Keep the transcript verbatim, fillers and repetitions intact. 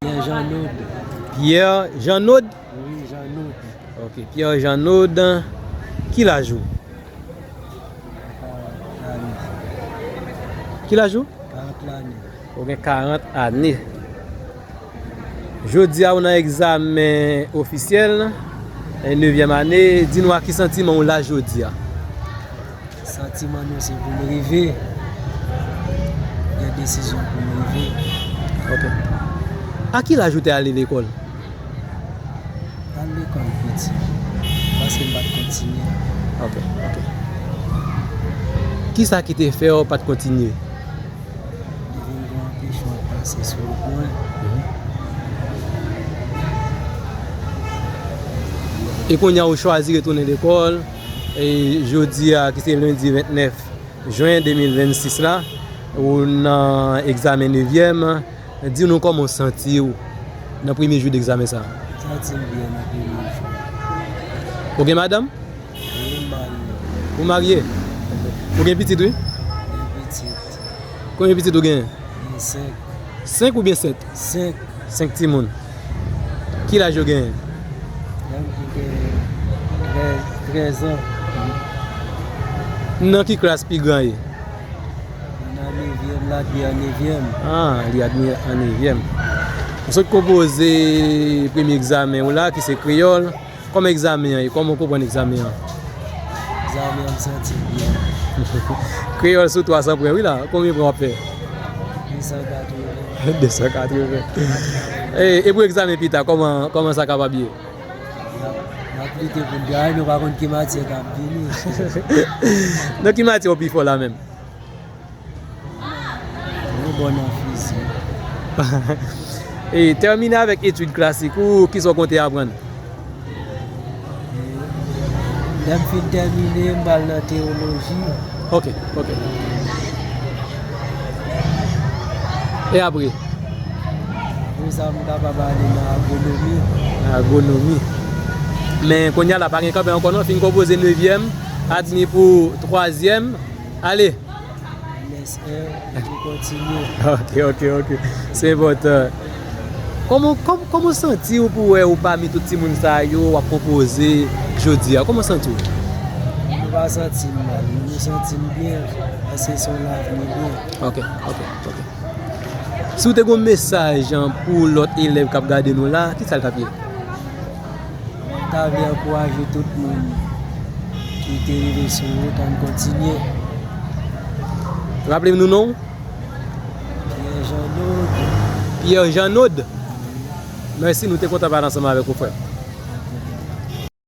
Pierre Jeannot. Pierre Jeannot? Wi, Jeannot. Ok, Pierre Jeannot. Ki laj ou? Ki laj ou? Karant lane. Ou gen karant ane. Jodi a ou nan egzamen ofisyèl, e, nevyèm ane. Di nou a ki santiman ou la jodi a? Santiman nou se pou m rive. Gen desizyon pou m rive. Ok. A ki laj ou te ale lekòl? Al lekòl piti. Paske m pa t kontinye. Ok, ok. Kisa ki te fè w pa t kontinye? Li vin gen anpil chwa k pase sou wout mwen. Mhm. E kounye a ou chwazi retounen lekòl, e jodi a ki se lendi vennèf jen de mil vennsis la, ou nan egzamen nevyèm, di nou kòman w santi w nan premye jou de egzamen sa a? M santi m byen nan premye jou. Ou gen madanm? Wi, m marye. Ou marye? Ou gen pitit, wi? Gen pitit. Konbyen pitit ou genyen? Gen senk. Senk oubyen sèt? Senk. Senk timoun. Ki laj yo genyen? Yon ki gen trèz, trèz an. Nan ki klas pi gran ye? Nan nevyèm, l admi an nevyèm. Ah, li admi an nevyèm. Ou sot konpoze premye egzamen w la, ki se kreyòl. Kòman egzamen an ye? Kòman w konprann egzamen an? Egzamen an, m santi l byen. Kreyòl sou twa san pwen, wi la. Konbyen pwen w ap fè? De san katreven. De san katreven. E, e pou egzamen pita, kòman, kòman sa kapab ye? M ap, m ap lite pou m travay, men w pa konn ki matyè k ap vini. Nan ki matyè w pi fò la menm? Mwen bon nan fizik. E tèmine avèk etid klasik ou, kisa w konte aprann? Lè m fin tèmine, m pral nan teyoloji. Ok, ok. E apre? Apre sa, m kapab ale nan agwonomi. Agwonomi. Men kounye a la, pa gen kanpe ankò non, fin konpoze nevyèm, admi pou twazyèm. Ale! Lè S E, pou kontinye. Ok, ok, ok. Se enpòtan. Kòman, kòm-, kòman w santi w pou wè ou pami tout timoun sa yo w ap konpoze jodi a? Kòman w santi w? Nou pa santi m mal, nou santi m byen, paske se yon lavni byen. Ok, ok, ok. Si w te gen yon mesaj, an, pou lòt elèv k ap gade nou la, kisa l t ap ye? Mwen ta vle ankouraje tout moun ki te rive sou wout, ann kontinye. Raple m nou non w? Pierre Jeannot. Pierre Jeannot. Mèsi, nou te kontan pale ansanm avèk ou, frè.